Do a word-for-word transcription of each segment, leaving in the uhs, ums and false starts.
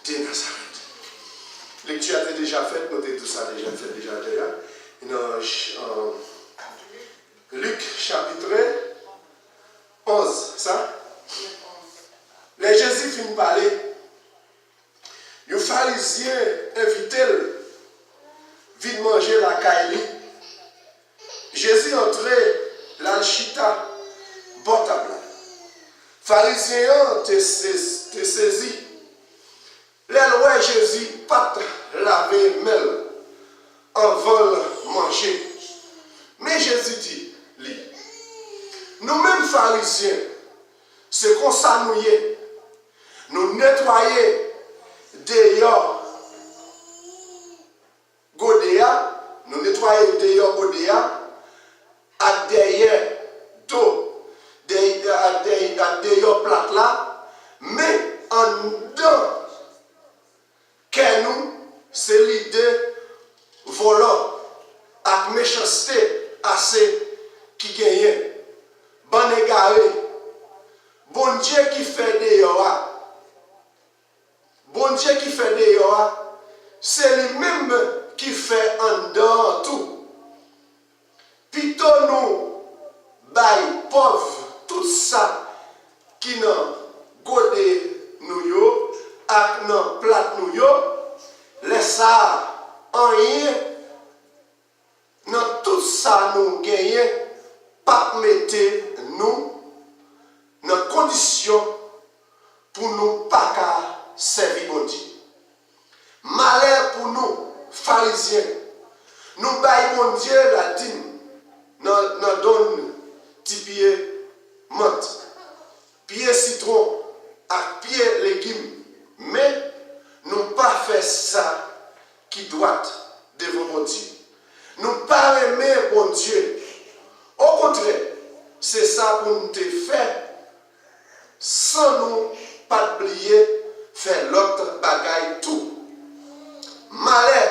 de Nazarèt. Lekti a te deja fèt, nou te di w sa deja fèt deja, deja. Nan ch- an Lik chapit onz, sa. Lè Jezi fin pale, yon Farizyen envite l vin manje lakay li. Jezi antre, l al chita bò tab la. Farizyen an te sez- te sezi lè l wè Jezi pa t lave men l anvan l manje. Men Jezi di li, nou menm Farizyen, se konsa nou ye. Nou netwaye deyò gode a, nou netwaye deyò gode a, ak dèyè do, dèy- ak dèy- ak deyò plat la, men anndan kè nou, se lide vòlò ak mechanste ase ki genyen. Bann egare, Bondye ki fè deyò a, Bondye ki fè deyò a, se li menm ki fè anndan an tou. Pito nou bay pòv tout sa ki nan gode nou yo ak nan plat nou yo, lè sa a, anyen nan tout sa nou genyen p ap mete nou nan kondisyon pou nou pa ka sèvi Bondye. Malè pou nou, Farizyen! Nou bay Bondye ladim nan, nan donn ti pye mant, pye sitwon ak pye legim, men nou pa fè sa ki dwat devan Bondye. Nou pa renmen Bondye. Okontrè, se sa pou n te fè san nou pa t bliye fè lòt bagay tou. Malè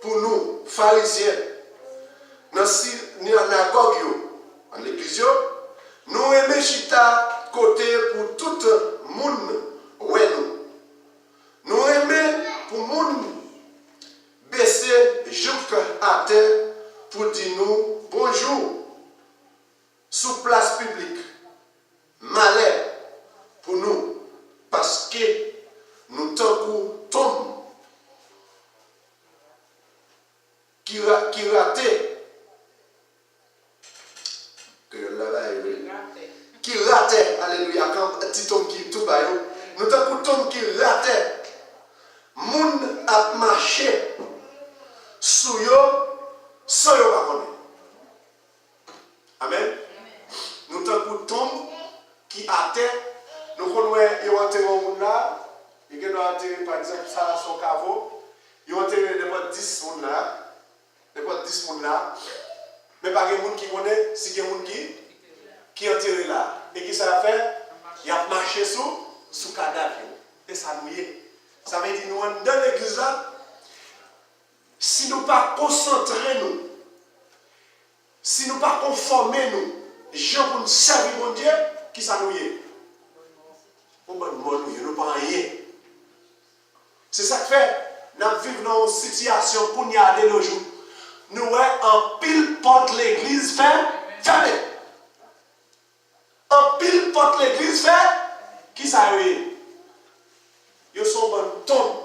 pou nou, Farizyen! Nan sinagòg yo, nan legliz yo, nou renmen chita kote pou tout moun wè nou. Nou renmen pou moun bese jouk atè pou di nou bonjou sou plas piblik. Malè pou nou, paske nou tankou tonm ki, ra, ki rate. Kreyòl la ba yo vre. Ki ratè, alelouya, kan ti tonm ki tou ba yo. Nou tankou tonm ki ratè. Moun ap mache sou yo san yo pa konnen. Amèn. Nou tankou tonm ki atè. Nou konn wè yo antere yon moun la, yo gen dwa antere, pa egzanp, sa a se yon kavo. Yo antere nenpòt dis moun la, nenpòt dis moun la. Men pa gen moun ki konnen si gen moun ki, ki antere la. E kisa y ap fè? Y ap mache sou, sou kadav yo. E sa nou ye. Sa vle di nou anndan legliz la, si nou pa konsantre nou, si nou pa konfòme nou jan pou n sèvi Bondye, kisa nou ye? Yon bann mò nou ye, nou pa anyen. Se sa k fè n ap viv nan yon sitiyasyon kounye a de nos jours. Nou wè anpil pòt legliz fè fèmen. Anpil pòt legliz fè, kisa yo ye? Yo se yon bann tonm.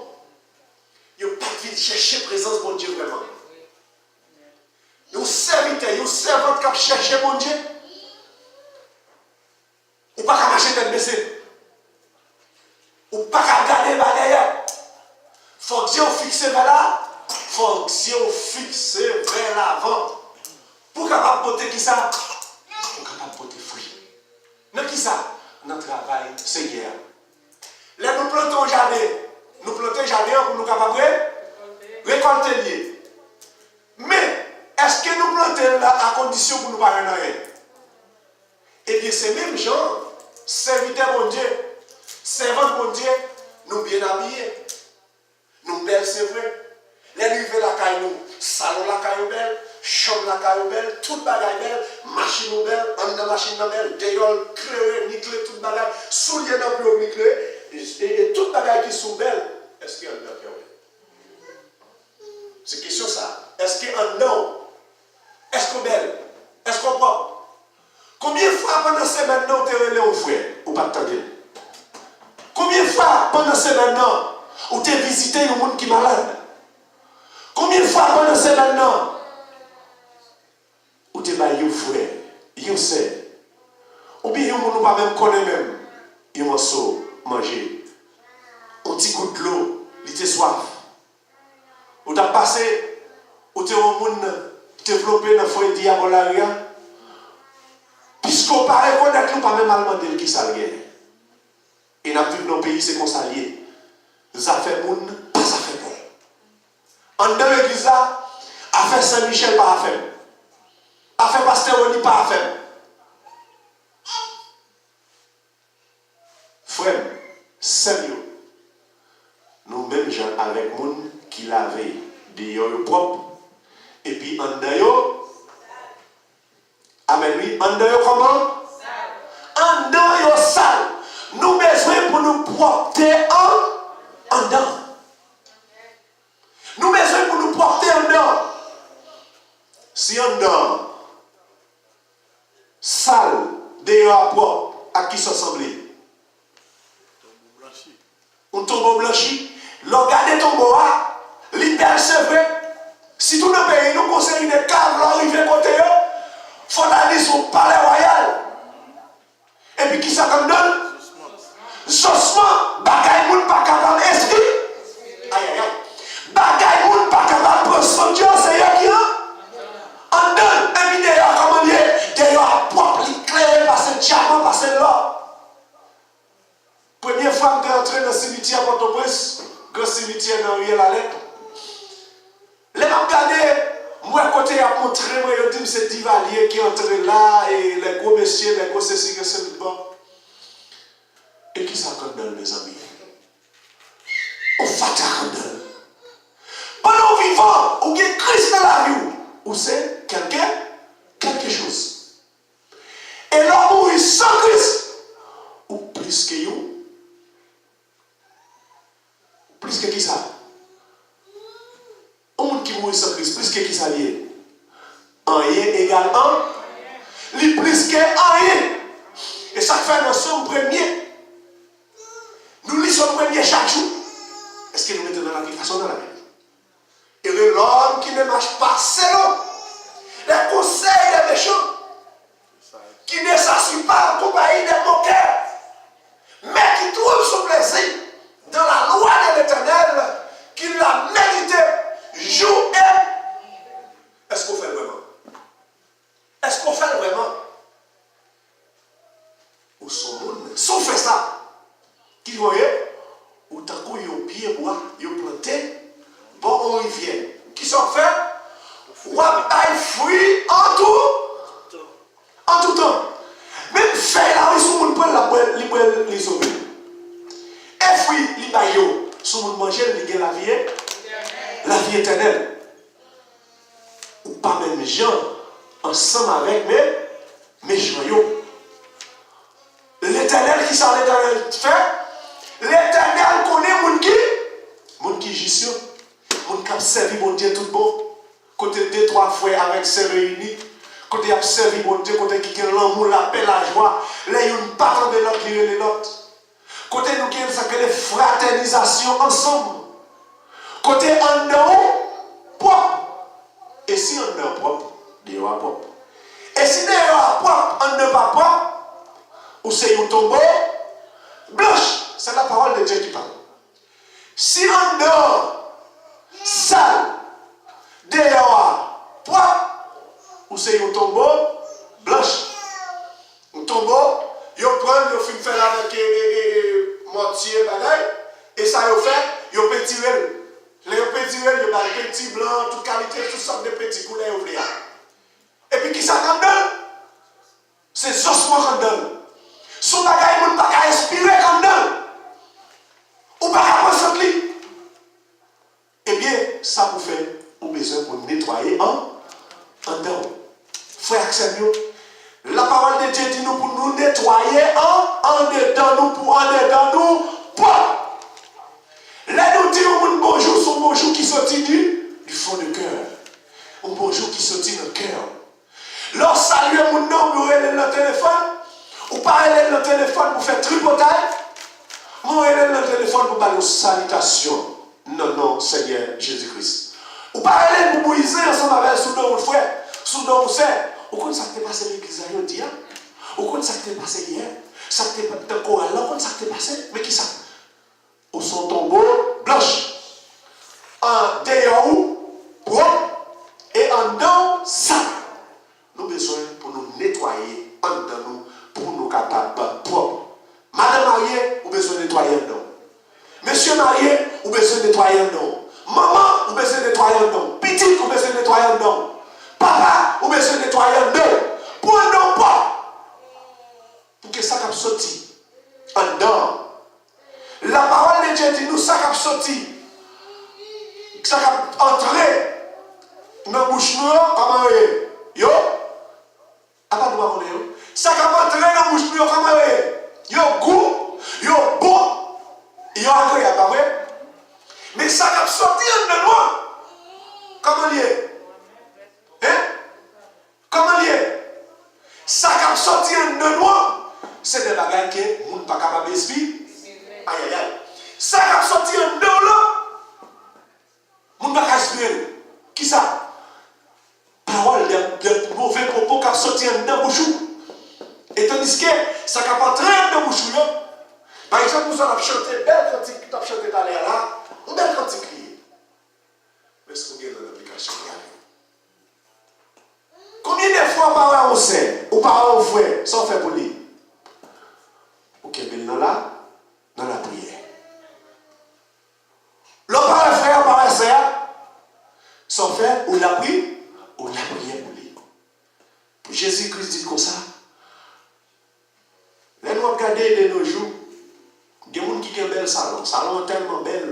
Yo pa t vin chèche prezans Bondye vrèman. Yon sèvitè, yon sèvant k ap chèche Bondye, ou pa ka mache tèt bese. Ou pa ka gade pa dèyè. Fòk zye w fikse vè la. Fòk zye w fikse vè lavan. Pou w kapab pote kisa? Pou w kapab pote fwi. Nan kisa? Nan travay Senyè a. Lè nou plante yon jaden, nou plante jaden an pou nou kapab re, rekòlte l ye. Men, èske nou plante l la a kondisyon pou nou pa jwenn anyen? Ebyen, se menm jan an, sèvitè Bondye, sèvant Bondye, nou byen abiye. Nou bèl, se vre. Lè n rive lakay nou, salon lakay ou bèl, chanm lakay ou bèl, tout bagay bèl, machin ou bèl, anndan machin nan bèl, deyò l klere, ni kle, tout bagay, soulye nan pye w ni klere, E, e, e tout bagay ki sou w bèl, èske anndan kè w bèl? Se kesyon sa. Èske anndan w, èske w bèl? Èske w pwòp? Konbyen fwa pandan semèn nan ou te rele yon frè, ou pa t tande l? Konbyen fwa pandan semèn nan ou te vizite yon moun ki malad? Konbyen fwa pandan semèn nan ou te bay yon frè, yon sè, oubyen yon moun ou pa menm konnen menm, yon moso manje, yon ti gout dlo, li te swaf? Ou t ap pase, ou te wè yon moun devlope nan foye dyabòl lari a, piske w pa rekonèt li, ou pa menm al mande l kisa l genyen. E n ap viv nan yon peyi, se konsa l ye. Zafè moun pa zafè bòl. Anndan legliz la, afè Sen Michèl pa afè m. Afè pastè Rony pa afè m. Frè m, sè m yo, nou menm jan avèk moun ki lave deyò yo pwòp, epi anndan yo, amèn wi, anndan yo kòman? Anndan yo sal. Nou bezwen pou nou pwòpte an, anndan. Nou bezwen pou nou pwòpte anndan. Si anndan sal, deyò a pwòp, ak kisa w sanble? Yon tonbo blanchi. Lè w gade tonbo a, li bèl se vre. Sitou nan peyi nou, gon seri de kav, lè w rive kote yo, fò w ta di se yon palè wayal. Epi kisa k anndan l? Zosman, bagay moun pa kapab enskri. Ayayay. Bagay moun pa kapab pran swen de yo, se yo ki an, anndan l. Epi deyò a kòman l ye? Deyò a pwòp, li klere pase dyaman, pase lò. Premye fwa m te antre nan simityè Pòtoprens, gran simityè nan riyèl Alè. Lè m ap gade, m wè kote y ap montre mwen, yo di m se Divalye ki antre la, e lè gwo mesye, lè gwo sesi, gen se tout bò. E kisa k anndan l, mezanmi? On fatak anndan l. Pandan w vivan, ou gen Kris nan lavi w, ou se kèlke, kèlke choz. E lè w mouri san Kris, ou plis ke yon, ou plis ke kisa? Yon moun ki mouri san Kris, plis ke kisa li ye? Anyen egal an, li plis ke anyen. E sa k fè nan Sòm premye, nou li Sòm premye chak jou. Èske nou mete nan aplikasyon nan lavi? Heureux l'homme qui ne marche pas selon les conseils des méchants, qui ne s'assit pas en compagnie des moqueurs, mais qui trouve son plaisir dans la loi de l'Éternel, qu'il la médite jour et nuit. Èske w fè l vrèman? Èske w fè l vrèman? Ou se yon moun, si w fè sa, ki jan w ye? Ou tankou yon pye bwa yo plante bò yon rivyè. Kisa w ap fè? W ap bay fwi an tou, an tou tan. Menm fèy la, wi, si yon moun pran l, l ap bwè, li bwè l, li sove. E fwi li bay yo, si yon moun manje l, li gen lavi, lavi etènèl. Ou pa menm jan ansanm avèk me, mechan yo. Letènèl, kisa Letènèl fè? Letènèl konnen moun ki, moun ki jis yo, moun k ap sèvi Bondye tout bon. Kote de, twa frè avèk sè reyini, kote y ap sèvi Bondye, kote ki gen lanmou, lapè, lajwa. Lè youn pa tande lòt, li rele lòt. Kote nou gen sa k rele fratènizasyon ansanm. Kote anndan w pwòp. E si anndan w pwòp, deyò a pwòp. E si deyò a pwòp, anndan pa pwòp, ou se yon tonbo blanch. C'est la parole de Dieu qui parle. Si anndan w sal, deyò a pwòp, ou se yon tonbo blanch. Yon tonbo, yo pran l, yo fin fè l avèk, e, e, e, e, mòtye, bagay. E sa yo fè, yo pentire l. Lè yo pentire l, yo ba l penti blan, tout kalite, tout sòt de penti, koulè yo vle a. Epi kisa k anndan l? Se zòsman k anndan l. Se yon bagay moun pa ka respire k anndan l. Ou pa ka pran sant li. Ebyen, sa pou fè, ou bezwen pou netwaye an, anndan w. Frè ak sè m yo, la parole de Dieu di nou pou nou netwaye an, andedan nou, pou andedan nou pwòp. Lè nou di yon moun bonjou, se yon bonjou ki soti di, du fond de cœur. Yon bonjou ki soti nan kè w. Lè w salye moun nan, oubyen w rele l nan telefòn, ou pa rele l nan telefòn pou fè tripotay, men w rele l nan telefòn pou ba l yon salitasyon nan non Senyè Jezi Kris. Ou pa rele l pou bouyi zen ansanm avè l sou do w, frè, sou do w, sè. Ou konn sa k te pase legliz la jodi a? Ou konn sa k te pase yè? Sa k te pase nan koral la? Ou konn sa k te pase? Men kisa? Ou se yon tonbo blanch. Andeyò ou pwòp e anndan w sal. Nou bezwen pou nou netwaye anndan nou pou nou kapab pwòp. Madanm marye, ou bezwen netwaye anndan w. Mesye marye, ou bezwen netwaye anndan w. Manman, ou bezwen netwaye anndan w. Pitit, ou bezwen netwaye anndan w. Papa, ou bezwen netwaye anndan w. Pou anndan w pwòp. Pou ke sa k ap soti anndan an. La parole de Dieu di nou sa k ap soti, sa k ap antre nan bouch nou yo, kòman yo ye? Yo, apa nou pa konnen yo? Sa k ap antre nan bouch nou yo, kòman yo ye? Yo gou, yo bon, yo agreyab, pa vre? Men sa k ap soti anndan nou an, kòman l ye? Hein? Kòman l ye? Sa k ap soti anndan nou an, se de bagay ke moun pa kapab espli. Ayayay. Sa k ap soti anndan w lan, moun pa ka espli l. Kisa? Pawòl de, de move pwopo k ap soti anndan bouch ou. E tandiske sa k ap antre anndan bouch ou yo, pa egzanp, moun sa t ap chante, bèl kantik, t ap chante talè a la, yon bèl kantik li ye. Men èske w gen nan aplikasyon li avè w? Konbyen de fwa w pa wè yon sè, ou pa wè yon frè, sa w fè pou li? Ou kenbe l nan la, nan lapriyè. Lè w pa wè frè a, w pa wè sè a, sa w fè, ou lapri, ou lapriyè pou li. Pou Jezi Kris di l konsa, lè nou ap gade de nos jours, gen moun ki gen bèl salon. Salon an tèlman bèl,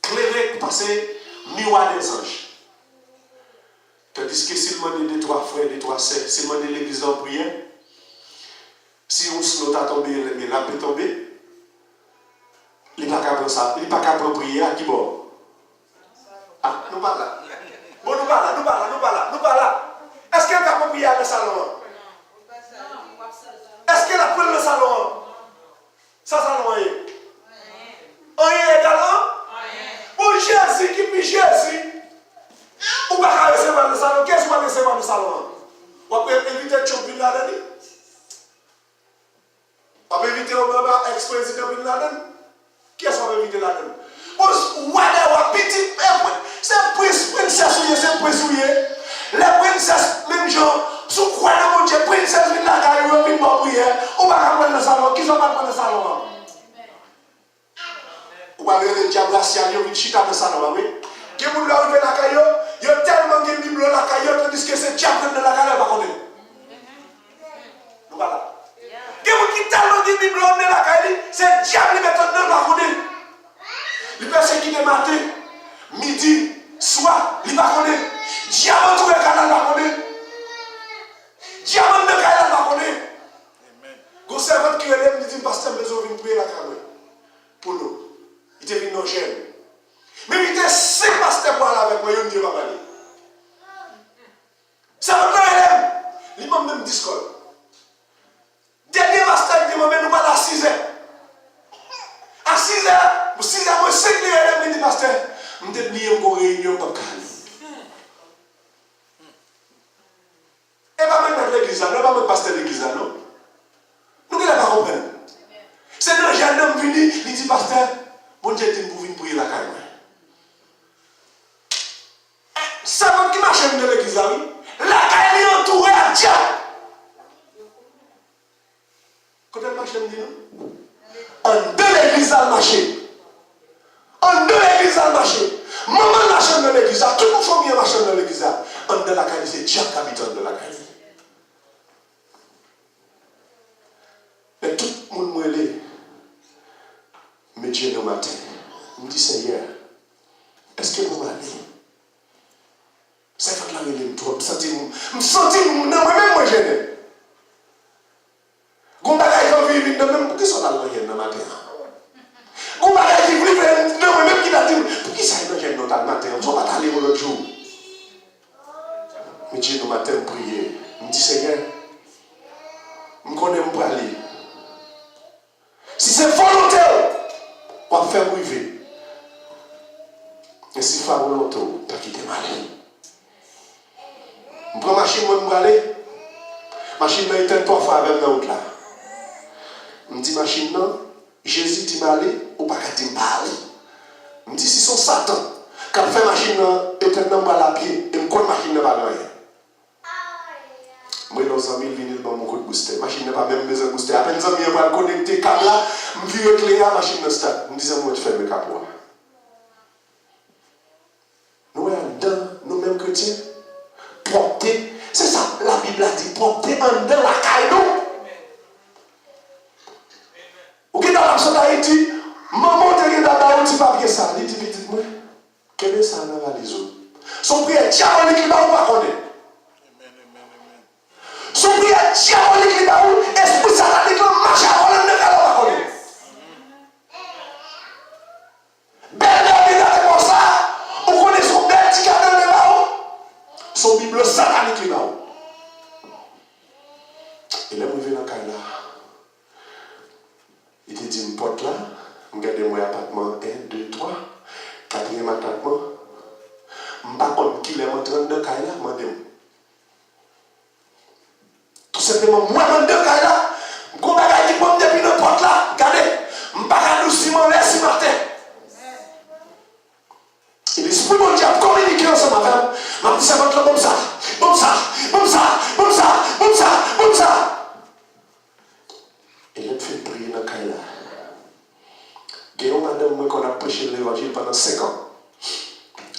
klere pase miwa dèzanj. Tandiske si l mande de twa frè, de twa sè, si l mande legliz la yon priyè, si yon sno ta tonbe, ebyen l ap tonbe. Li pa ka pran sa, li pa ka pran priyè a ki bò? Ah, nou pa la. Bon, nou pa la, nou pa la, nou pa la, nou pa la. Èske l ka pran priyè a nan salon an? Èske l ap pran l nan salon an? Sa salon an ye? Anyen egal an? Bon, Jezi ki pi Jezi. Ou pa ka resevwa l nan salon. Kiyès ou pral resevwa nan salon an? W ap envite Trump vin ladan li? W ap envite Obama, ex-prezidan, vin ladan l? Kiyès w ap envite ladan l? Bon, wa dèyè wa, pitit, e, prin-, se prens, prensès ou ye, se prens ou ye. Lè prensès, menm jan, si w kwè nan Bondye, prensès vin lakay ou, yo vin ba w priyè, ou pa ka pran l nan salon, kisa w pral pran nan salon an? Ou pral rele dyab rasyal yo vin chita nan salon an, wi. Gen moun lè w rive lakay yo, yo tèlman gen biblo lakay yo, tandiske se dyab ki anndan lakay la, yo pa konnen. Nou pa la. Gen moun ki tèlman gen biblo anndan lakay li, se dyab li met anndan, l pa konnen. Li pèsekite maten, midi, swa, li pa konnen. Dyab antoure kay la, l pa konnen. Dyab anndan kay la, l pa konnen. Gon sèvant ki rele m, li di m, "Pastè, m bezwen w vin priye lakay mwen pou nou." Li te vin nan jèn. Men li te senk pastè pou al avèk mwen, youn di yo pa prale. Sèvant lan rele m, li mande m dis kòb. Dènye pastè ki te mande nou pale a sizè. A sizè, sizè mwen senk li rele m, li di, "Pastè, m te bliye m gon reyinyon, m p ap ka ale." E pa mwen k mèt legliz la, non, e pa mwen k pastè legliz la, non. Nou genlè pa konprann. Se nan jèn nan m vini, li di, "Pastè, Bondye di m pou w vin priye lakay mwen." Sèvant ki mache anndan legliz la, wi. Lakay li antoure ak dyab. Kote l mache, m di nou? Anndan legliz la l mache. Anndan legliz la l mache. Manman l mache anndan legliz la. Tout moun fanmi an mache anndan legliz la. Anndan lakay li, se dyab k abite anndan lakay li. Men tout moun m rele, m met jenou maten. M di, "Senyè, èske pou m ale?" Sèvant lan rele m twòp. M santi m, m santi m nan mwen menm mwen jennen. Gon bagay k anvi vin nan men m, poukisa w t al nan jèn nan maten an? Bondye, nan maten m priye. M di, Senyè, m konnen m prale. Si se volonte w, w ap fè m rive. E si se pa volonte w, pa kite m ale. M pran machin mwen, m prale. Machin nan etèn twa fwa avè m nan wout la. M di machin nan, Jezi di m ale, ou pa ka di m pa ale. M di si se yon Satan k ap fè machin nan etèn nan, m pral apye, e m konn machin nan pa gen anyen. M rele yon zanmi, l vini, l ban m yon kout boustè. Machin nan pa menm bezwen boustè. Apèn zanmi an pral konekte kab la, m vire kle a, machin nan stat. M di zanmi an, fèmen kapò a. Nou wè anndan nou menm kretyen? Pwòpte, se sa Labib la di, pwòpte anndan lakay nou. Ou gen dwa ap sot Ayiti, manman w te gen dwa ba ou ti papye sa, li di pitit mwen, kenbe sa nan valiz ou. Se yon priyè dyabolik li ba ou, pa konnen. Se yon priyè dyabolik li ba ou, espri satanik lan mache avè w anndan kay la, ou pa konnen. Bèl bèl degate konsa, ou konnen se yon bèl ti kado l te ba ou? Se yon biblo satanik li ba ou. E lè m rive nan kay la, li te di m pòt la, m gade m wè apatman en, de, twa, katriyèm apatman. M pa konn kilè m antre anndan kay la, mande m. Tou senpleman, m wè m anndan kay la, gon bagay ki pran m depi nan pòt la. Gade, m pa ka dousi m anlè si m atè. E Lespri Bondye ap kominike ansanm avè m. M ap di sèvant lan, ban m sa, ban m sa, ban m sa, ban m sa, ban m sa, ban m sa. E lè m fin priye nan kay la, gen yon madanm mwen konn ap preche l levanjil pandan senk an.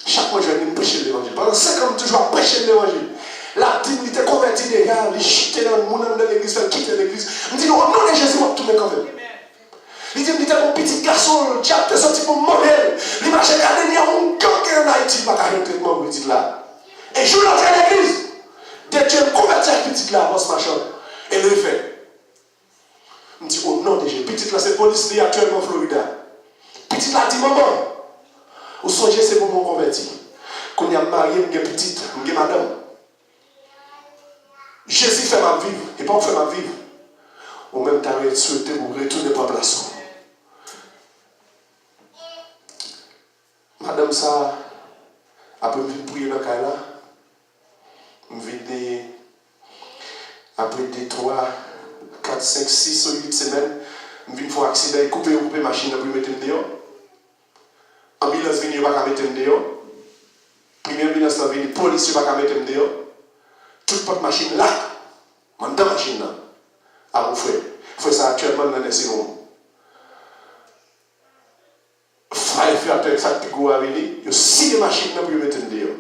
Chak mwen jwenn li, m preche l levanjil. Pandan senk an, m toujou ap preche l levanjil. L ap di m li te konvèti deja, li chite nan moun anndan legliz, fè l kite legliz. M di l, o non de Jezi, w ap tounen kanmenm. Li di m li te gen yon pitit gason, dyab te soti pou mòde l. Li mache gade, li yon gang ann Ayiti, li pa ka jwenn tretman pou pitit la. E jou l antre legliz, de Dye l konvèti ak pitit la, avans machann. E l refè. M di, o non de Jezi, pitit la se polis li aktyèlman Florida. Pitit la di, manman, ou sonje se pou mwen w konvèti. Kounye a m marye, m gen pitit, m gen madanm. Jezi fè m ap viv, e pa w fè m ap viv. Ou menm ta swete pou w retounen pran plas ou. Madanm sa, apre m fin priye nan kay la, m vin, apre de, twa, kat, senk, sis, uit semèn, m vin fè yon aksidan, e koupe yo koupe machin nan pou yo mete m deyò. Anbilans vini, yo pa ka mete m deyò. Premye anbilans lan vini, polis, yo pa ka mete m deyò. Tout pòt machin lak. M anndan machin nan. Ak yon frè. Frè sa aktyèlman nan nursing home. Fay fè atè sa k pi gwo a vini, yo siye machin nan pou yo mete m deyò.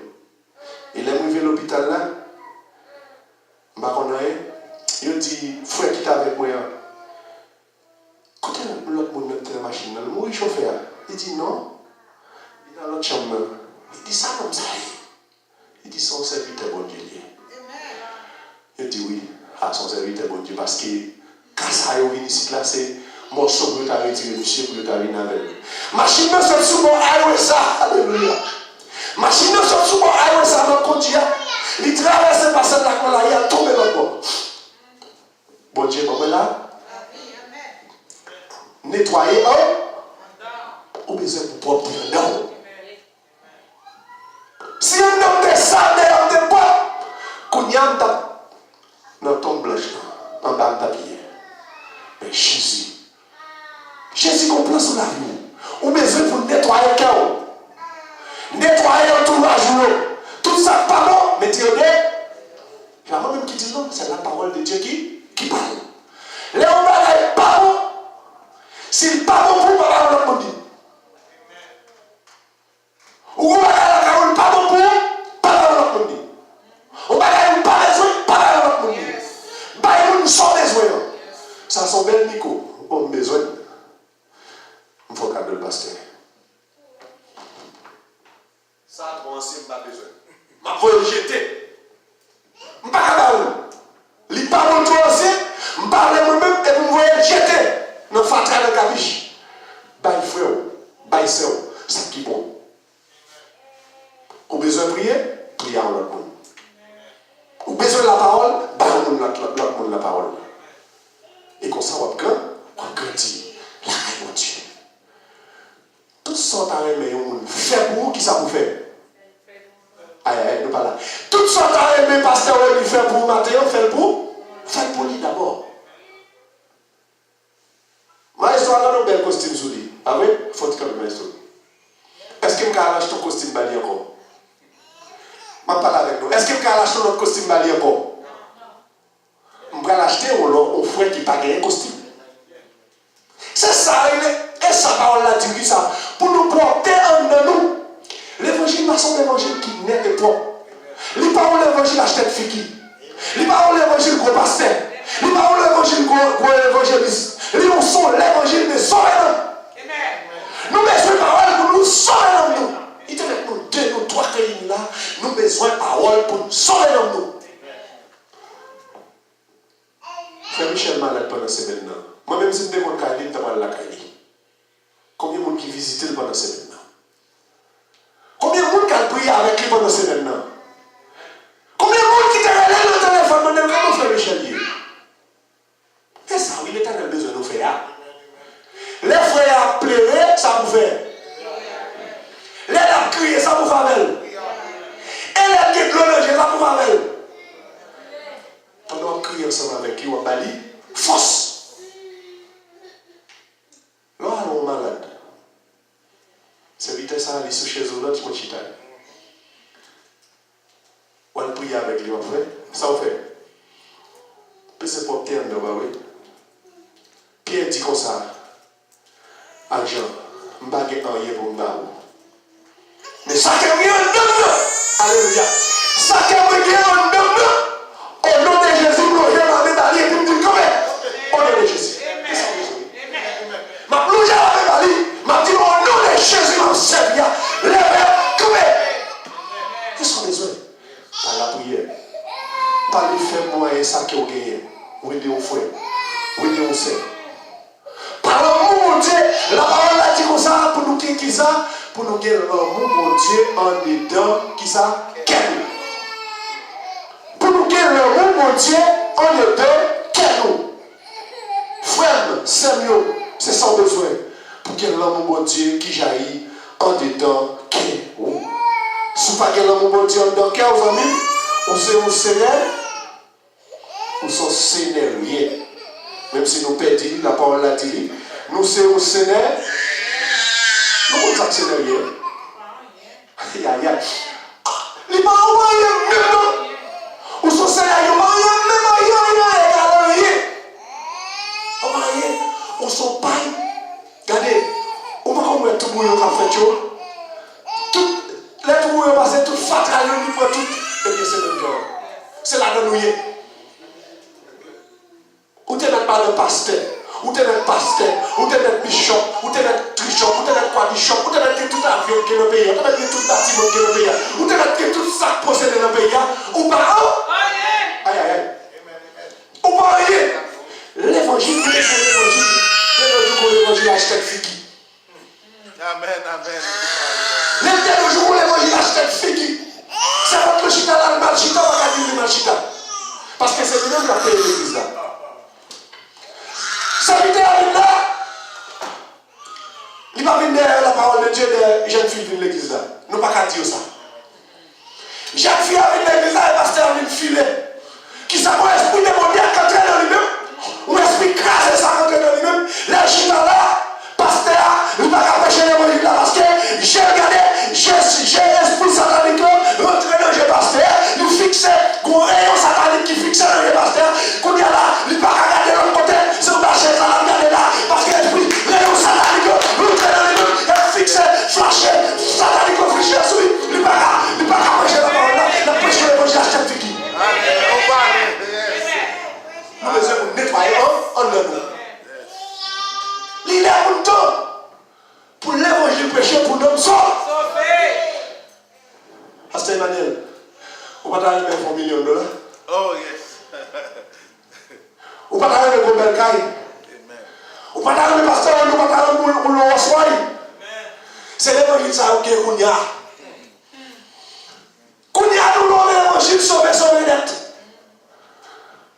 E lè m rive lopital la, m pa konn anyen. Yo di frè ki t avèk mwen an, kote lòt moun nan ki te nan machin nan? L mouri chofè a? Li di non. Li nan lòt chanm nan. Li di sa nonm sa ye? Li di se yon sèvitè Bondye li ye. Yo di wi, a se yon sèvitè Bondye, paske ka sa yo vin isit la, se mòso pou yo ta retire misye, pou yo ta vin avè l. Machin nan sot sou bò highway sa, alelouya. Machin nan sot sou bò highway sa m ap kondui a, li travèse pasaj la, kòlay a tonbe lòt bò. Bondye ban mwen la. Netwaye an, ou bezwen pou pwòpte anndan w. Si anndan m te sal, deyò m te pwòp, kounye a m t ap nan tonm blanch lan, anba m t ap ye. Men Jezi, Jezi gon plan sou lavi w. Ou bezwen pou netwaye kè w. Netwaye antouraj ou yo. Tout sa k pa bon, mete yo de. Se pa mwen menm ki di l non, c'est la parole de Dieu qui, qui parle. Lè yon bagay pa bon, si l pa bon pou ou, pa ba yon lòt moun li. Ou gon bagay lakay ou, l pa bon pou ou, pa ba yon lòt moun li. Yon bagay ou pa bezwen, pa ba yon lòt moun li. Bay moun sa w bezwen an. Sa se yon bèl mikwo. Bon, m bezwen l. M fè w kado l, pastè. Sa twò ansyen, m pa bezwen l. M ap voye l jete. M pa ka ba ou l. Li pa bon, twò ansyen, m pa vle mwen menm, epi m voye l jete nan fatra, nan kabich. Bay frè w, bay sè w, sa ki bon. Ou bezwen priye? Priye a yon lòt moun. Tout sa w ta renmen yon moun fè pou ou, kisa pou w fè? Ay, ay, nou pa la. Tout sa w ta renmen pastè Rony fè pou ou maten an, fè l pou ou. Fè l pou li dabò. Maestro a gen yon bèl kostim sou li, pa vre? Fò ti kanpe, maestro. Èske m ka al achte yon kostim ba li ankò? M ap pale avèk nou. Èske m ka al achte yon lòt kostim ba li ankò? M pral achte yon lò, yon frè ki pa genyen kostim. Se sa, e, e sa pawòl la di, wi, sa. Pou nou pwòpte anndan nou. Levanjil la se yon levanjil ki nèt e pwòp. Li pa yon levanjil achte tèt figi. Li pa yon levanjil gwo pastè. Li pa yon levanjil gwo, gwo evanjelis. Li yon, se yon levanjil de sove nanm. Nou bezwen pawòl pou nou sove nanm nou. Li te mèt nou de, nou twa k reyini la, nou bezwen pawòl pou nou sove nanm nou. Frè Michel malad pandan semèn nan. Mwen menm si m te konn kay li, m ta pral lakay li. Konbyen moun ki vizite l pandan semèn nan? Konbyen moun k al priye avèk li pandan semèn nan? Konbyen moun ki te rele l nan telefòn mande l kòman frè Michel ye? E sa wi Letènèl bezwen nou fè a. Lè frè a ap plere, sa pou fè? Lè l ap kriye, sa pou fè avè l? E lè l gen dlo nan je, sa pou fè avè l? Pandan w ap kriye ansanm avèk li, w ap ba li fòs. Lè w al wè yon malad, sèvitè sa a, li sou chèz woulant, ou mèt chita. W al priye avèk li, w ap fè sa w fè. Peze pwòpte anndan, pa vre? Pyè di konsa ak Jan, m pa gen anyen pou m ba ou. Men sa ke mwen gen anndan m nan, alelouya, sa ke mwen gen anndan m nan, o non de Jezi, m lonje lamen ba li epi m di l kanpe. O non de Jezi. Kisa w bezwen? M ap lonje lamen ba li, m ap di l, o non de Jezi m ap sèvi a, leve, kanpe. Kisa w bezwen? Pa lapriyè. Pa li fè mwayen sa ke w genyen. Ou ede yon frè. Ou ede yon sè. Pa lanmou Bondye, lapawòl la di konsa, pou nou gen kisa? Pou nou gen lanmou Bondye andedan kisa? Kè nou. Pou nou gen lanmou Bondye andedan kè nou. Frè m, sè m yo, se sa w bezwen pou gen lanmou Bondye ki jayi andedan kè ou. Si w pa gen lanmou Bondye anndan kè w, zanmi m, ou se yon senè, ou se yon senè w ye. Menm si nou pèdi li, lapawòl la di li, nou se yon senè. Nou konn sa k senè w ye? Ayayay. Li pa yon anyen menm non. Ou se yon senè, yo pa anyen menm, anyen, anyen, anyen, egal anyen. Ou pa anyen. Ou se yon pay. Gade, ou pa konn wè tou bouyon k ap fèt yo? Tout, lè tou bouyon pase, tout fatra yo, li pran tout. Ebyen, se menm jan an. Se ladan nou ye. Ou te mèt madan pastè, ou te mèt pastè, ou te mèt bishop, ou te mèt trishop, ou te mèt kwadishop, ou te mèt gen tout avyon ki gen nan peyi a, ou te mèt gen tout batiman ki gen nan peyi a, ou te mèt gen tout sa k posede nan peyi a, ou pa anyen. Ayayay. Ou pa anyen. Levanjil, levanjil, levanjil, levanjil, levanjil achte tèt figi. Amèn, amèn. Lè l te yon jou pou levanjil achte tèt figi. Se kont nou chita la, l mal chita, w pa ka di l li mal chita. Paske se li menm k ap peye legliz la. Sèvitè a vin la, li pa vin dèyè lapawòl de Dye, dèyè jèn fi l vin legliz la. Nou pa ka di yo sa. Jèn fi a vin legliz la e pastè a vin file. Kisa? Yon espri demonyak k antre nan li menm. Yon espri kraze sa k antre nan li menm. Lè l chita la, pastè a, li pa ka preche levanjil la paske je l gade, je, je espri satanik lan rantre nan je pastè a, li fikse, gon reyon satanik ki fikse nan je pastè a. Kounye a la, li pa ka gade lòt kote, se anba chèz la l ap gade la, paske espri reyon satanik yo rantre nan li menm, y ap fikse, flache, satanik yo flache sou li, li pa ka, li pa ka preche lapawòl la, l ap preche levanjil achte tèt figi. Amèn. Nou bezwen pou netwaye an, anndan nou. Li lè pou n tan pou levanjil preche pou nanm sove. Pastè Emmanuel, ou pa ta renmen fè yon milyon dola? Oh, yes. Ou pa ta renmen gon bèl kay? Amen. Ou pa ta renmen pastè, ou pa ta renmen yon, yon Rolls Royce? Amen. Se levanjil sa yo gen kounye a. Kounye a nou nan levanjil sove, sove nèt.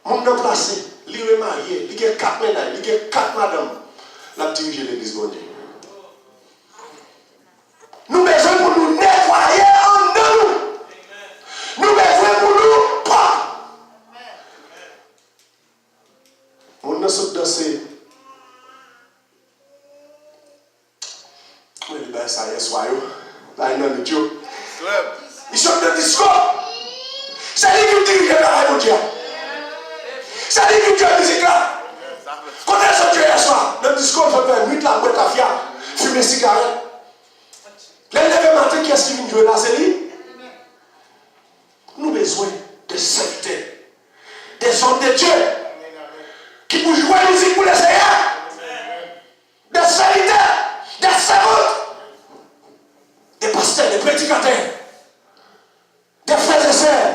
Moun nan plase, li remarye, li gen kat mennaj, li gen kat madanm. L ap dirije legliz Bondye. Yèswa yo, bay nan lit yo. Li sot nan disko. Se li ki dirije travay Bondye a. Se li ki jwe mizik la. Kote l sot jwe yèswa? Nan disko, l sot fè nwit la, bwè tafya, fimen sigarèt. Lè l leve maten, kiyès ki vin jwe la? Se li. Nou bezwen de sèvitè, de zòm de Dye ki pou jwe mizik pou Leseyè. Des serviteurs, des servantes, des pasteurs, des prédicateurs, des frères et sœurs,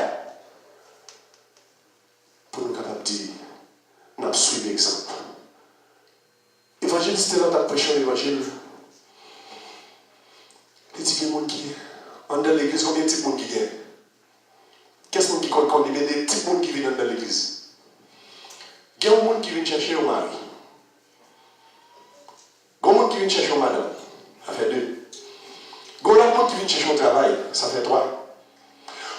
pou nou kapab di n ap swiv egzanp. Evanjelis te la t ap preche yon levanjil. Li di gen moun ki anndan legliz, konbyen tip moun ki gen? Kès moun ki konn konn li, men de tip moun ki vin anndan legliz? Gen yon moun ki vin chèche yon mari. Gen yon moun ki vin chèche yon madanm. Sa fè de. Gen yon lòt moun ki vin chèche yon travay. Sa fè twa.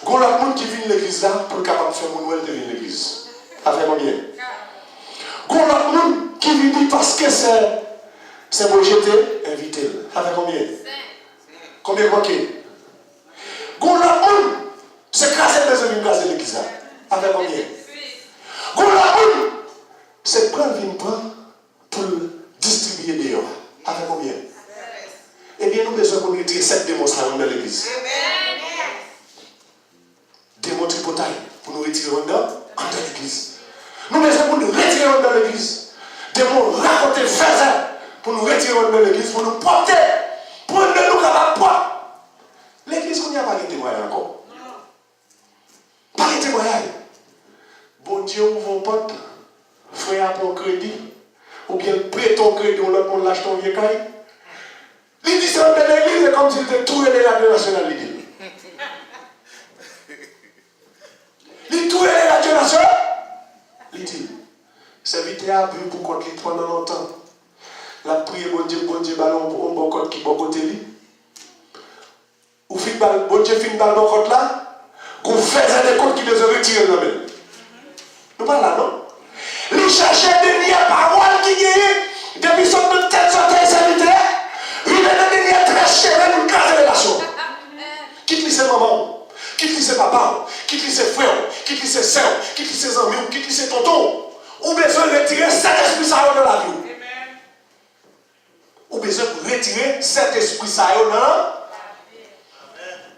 Gen yon lòt moun ki vin legliz la pou l kapab fè moun wè l te vin legliz. Sa fè konbyen? Gen yon lòt moun ki vini paske sè, sè Boje te envite l. Sa fè konbyen? Konbyen k manke? Gen yon lòt moun, se kraze l bezwen vin kraze legliz la. Sa fè konbyen? Gen yon lòt moun, se pran l vin pran pou l distribiye deyò a. Sa fè konbyen? Ebyen, nou bezwen pou n retire sèt demon sa yo anndan legliz. Demon tripotay, pou nou retire yo anndan, anndan legliz. Nou bezwen pou n retire yo anndan legliz. Demon rakonte fèzè, pou nou retire yo anndan legliz, pou nou pwòpte, pou anndan nou kapab pwòp. Legliz kounye a pa gen temwayaj ankò. Pa gen temwayaj. Bondye ouvè yon pòt, frè a pran yon kredi, oubyen l prete yon kredi yon lòt moun, l achte yon vye kay. Li di se yon bèl legliz, e kòmsi l te tou rele radyo nasyonal, li di l. Li tou rele radyo nasyonal, li di l. Sèvitè a viv pou kont li pandan lontan. L ap priye Bondye, Bondye ba l yon, yon bòkòt ki bò kote li. Ou fin ba l, Bondye fin ba l bòkòt la, gon fèzè de kont ki bezwen retire l nan men l. Nou pa la, non? Li chèche dènyè pawòl ki genyen, depi sot nan tèt zòtèy sèvitè a, rive nan dènyè très cheve pou l kraze relasyon an. Kit li se manman w, kit li se papa w, kit li se frè w, kit li se sè w, kit li se zanmi w, kit li se tonton w, ou bezwen retire sèt espri sa yo nan lavi w. Ou bezwen pou retire sèt espri sa yo nan.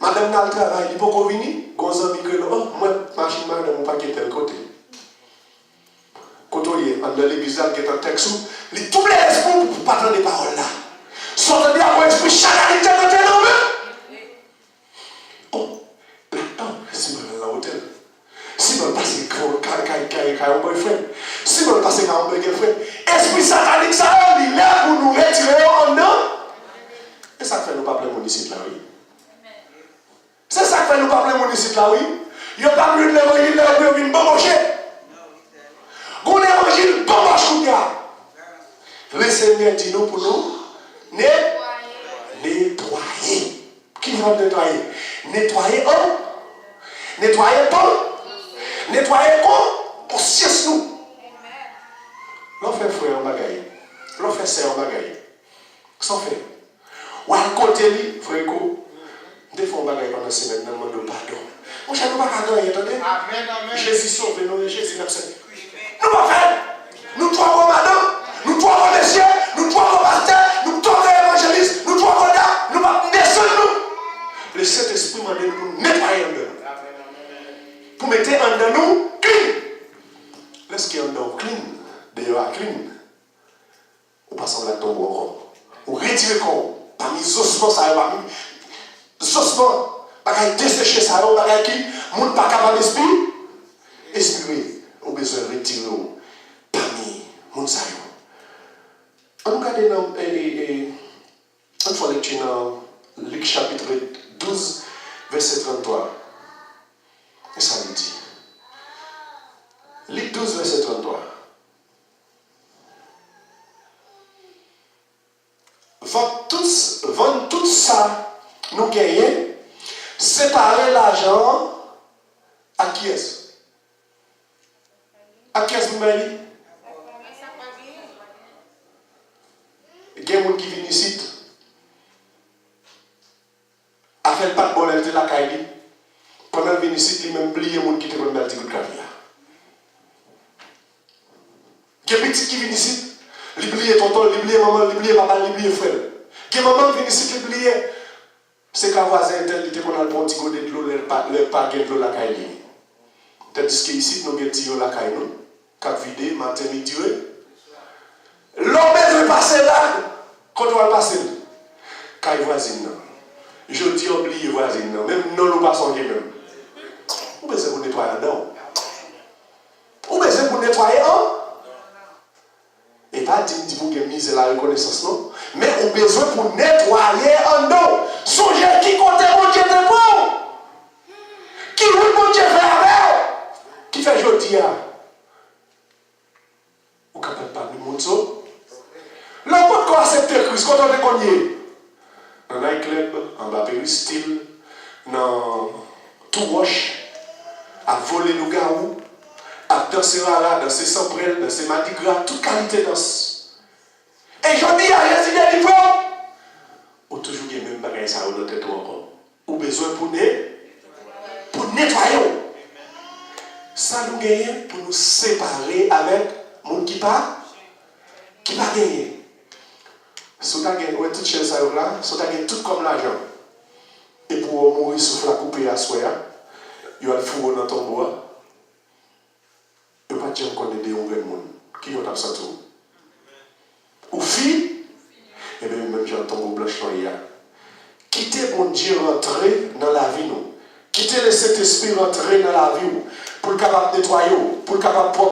Madanm nan al travay, li poko vini, gon zanmi k rele, oh, m wè machin madanm ou pake tèl kote. Kote w ye? Anndan legliz la, l gentan tèks ou. Li touble lespri w pou w pa tande pawòl la. Sa w tande a, gon espri satanik te rantre nan ou menm. Oh, la, oh, si mwen al nan otèl. Si mwen pase kay, kay, kay, kay yon boyfriend. Si mwen pase kay yon bèl girlfriend. Espri satanik sa yo, li lè pou nou retire yo anndan. E sa k fè nou pa plen moun isit la, wi. Se sa k fè nou pa plen moun isit la, wi. Yo p ap jwenn levanjil la, yo vin banboche. Gon levanjil banboch kounye a. Lesenyè di nou pou nou ne-, netwaye. Ki jan w ap netwaye? Netwaye, o, netwaye, o, netwaye kon konsyans nou. Lè w fè frè yon bagay, lè w fè sè yon bagay, sa w fè? W al kote li, frè Rico, m te fè yon bagay pandan semèn nan, m mande w padon. Monchè, nou pa ka gen anyen, tande. Jezi sove nou, e Jezi n ap sèvi. Nou pa fè l. Nou twò gwo madanm, nou twò gwo mesye, nou twò gwo pastè, nou twò gwo evanjelis, nou twò gwo dam, nou p ap desann nou. Lesentespri mande nou pou nou netwaye anndan nou. Pou mete anndan nou clean. Lèske anndan w clean, deyò a clean, ou pa sanble ak tonbo ankò. Ou retire kò w pami zosman sa yo, pami zosman, bagay deseche sa yo, bagay ki moun pa kapab espi-, espire. Ou bezwen retire w pami moun sa yo. Ann nou gade nan, e, e, e, ann fè lekti nan Lik chapit douz, vèsè tranntwa. E sa li di? Lik douz, vèsè tranntwa. Vann tout, vann tout sa nou genyen, separe lajan an ak kiyès? Ak kiyès nou bay li? Gen moun ki vin isit, L pa t bò lè l te lakay li. Pandan l vin isit, li menm bliye moun ki te konn ba l ti gout kafe a. Gen pitit ki vin isit, li bliye tonton l, li bliye manman l, li bliye papa l, li bliye frè l. Gen manman k vin isit, li bliye se ka vwazen entèl li te konn al pran yon ti gode dlo lè l pa, lè pa gen dlo lakay li. Tandiske isit, nou gen tiyo lakay nou k ap vide maten, midi, wi. Lè w bezwen pase la, kote w al pase l? Kay vwazin nan. Jodi a, w bliye vwazin nan. Menm non l ou pa sonje menm. Ou bezwen pou netwaye anndan w. Ou bezwen pou netwaye an. E pa di m di pou gen mize larekonesans non. Men ou bezwen pou netwaye anndan w. Sonje ki kote Bondye te pran w. Ki wout Bondye fè avè w. Ki fè jodi a, ou kapab pami moun sa yo. Lè w potko aksepte Kris, kote w te konn ye? Nan night club, anba peristil, nan tou wòch, ap vole lougawou, ap danse rara, danse sanprèl, danse madigra, tout kalite dans. E jodi a, Jezi delivre w, ou toujou gen menm bagay sa yo nan tèt ou ankò. Ou bezwen pou ne, pou netwaye w. Sa nou genyen pou nou separe avèk moun ki pa, ki pa genyen. Si w ta gen, ou wè tout chèz sa yo la, si w ta gen tout kòm lajan, epi w mouri, souf la koupe aswè a, yo al foure w nan tonbo a, yo pa t janm konnen de yon grenn moun. Kijan w t ap santi w? Ou fi? Ebyen, menm jan tonbo blanch lan ye a. Kite Bondye rantre nan lavi nou. Kite Lesentespri rantre nan lavi w pou l kapab netwaye w, pou l kapab pwòp